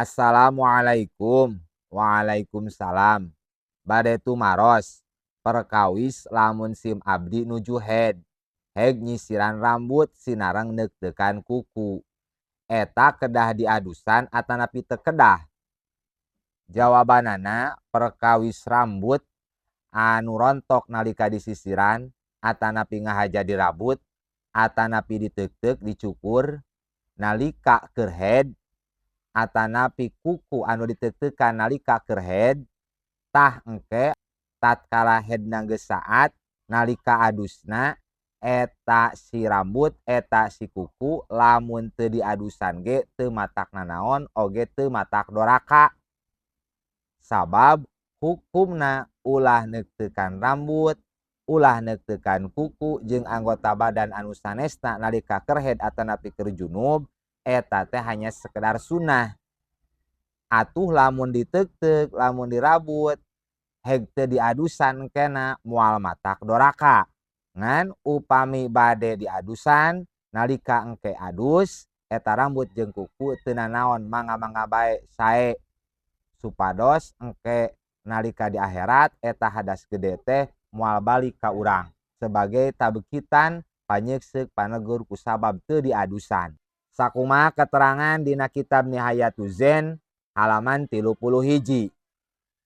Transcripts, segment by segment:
Assalamualaikum. Waalaikumsalam. Bade tumaros perkawis lamun sim abdi nuju haid, heg nyisiran rambut sinareng neukeukan kuku, eta kedah diadusan atanapi teu kedah? Jawabanana, perkawis rambut anu rontok nalika disisiran atanapi ngahaja dirabut atanapi diteukteuk, dicukur nalika keur haid, atanapi kuku anu diteukeukan nalika keur haid, tah engke tatkala haidna geus saat, nalika adusna eta si rambut, eta si kuku, lamun teu diadusan ge teu matak nanaon oge, teu matak doraka, sabab hukumna ulah neukeukan rambut, ulah neukeukan kuku jeung anggota badan anu sanesna nalika keur haid atanapi keur junub, eta teh hanya sekedar sunnah. Atuh lamun diteukteuk, lamun dirabut, heg teu diadusan kena moal matak doraka. Ngan upami bade diadusan, nalika engke adus eta rambut jeung kuku teu nanaon, mangga-mangga bae, sae, supados engke nalika di akhirat eta hadas gede teh moal balik ka urang sebagai tabekitan, panyeuksek, panegur kusabab teu diadusan. Sakumaha keterangan dina kitab Nihayatu Zen halaman 31.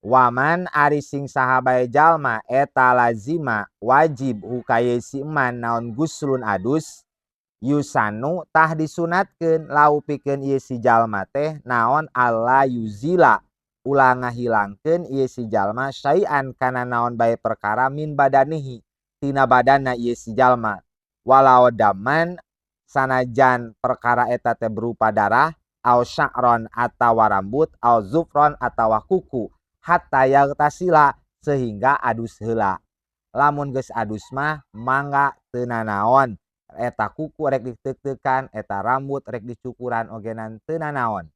Waman, ari sing saha bae jalma eta, lazima, wajib, hu ka si man naon guslun, adus, yusanu, tah disunatkeun, lahu, pikeun ieu si jalma teh naon alla yuzila, ulah ngahilangkeun ieu si jalma, syai'an, kana naon bae perkara, min badanihi, tina badanna ieu si jalma, walau daman, sanajan perkara eta teh berupa darah, au sya'ron, atawa rambut, au zufron, atawa kuku, hatta yaghtasila, sehingga adus heula. Lamun geus adus mah mangga, teu nanaon eta kuku rek diteukeukan, eta rambut rek dicukuran ogenan teu nanaon.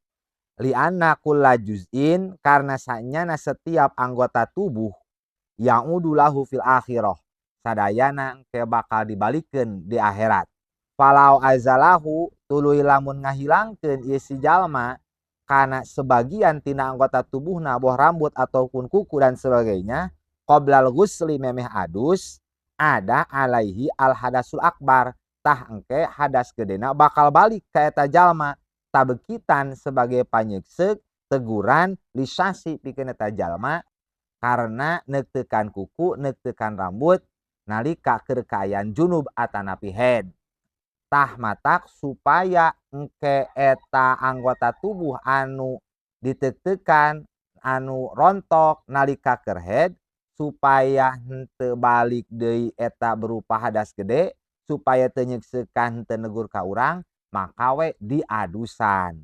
Lianna kulla juz'in, karena sanyana setiap anggota tubuh, ya'udu lahu fil akhirah, sadayana engke bakal dibalikeun di akhirat. Falau azalahu, tuluy lamun ngahilangkeun ieu si jalma kana sebagian tina anggota tubuhna, boh rambut ataupun kuku dan sebagainya, qoblal ghusli, memeh adus, ada alaihi al hadasul akbar, tah engke hadas gedena bakal balik ka eta jalma, tabekitan, sebagai panyeuksek, teguran, lisasi, pikeun eta jalma karena neukeukan kuku, neukeukan rambut nalika keur kaayaan junub atanapi haid. Tah matak supaya engke eta anggota tubuh anu diteukeukan, anu rontok nalika keur haid, supaya henteu balik deui eta berupa hadas gede, supaya teu nyekseukan, henteu negur ka urang, maka we diadusan,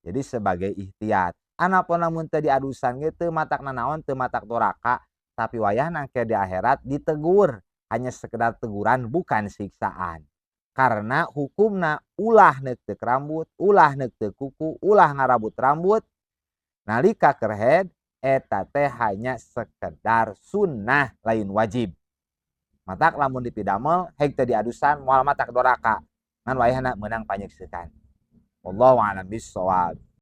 jadi sebagai ihtiyat. Anapun lamun teu diadusan ge teu matak nanaon, teu matak doraka, tapi wayahna engke di akhirat ditegur, hanya sekedar teguran, bukan siksaan, karena hukumna ulah neukteuk rambut, ulah neukteuk kuku, ulah ngarabut rambut nalika keur haid, eta teh hanya sekedar sunnah, lain wajib. Matak lamun dipidamel, heg teu diadusan moal matak doraka, ngan wayahna meunang panyekseukan. Wallahu a'lam bissawab.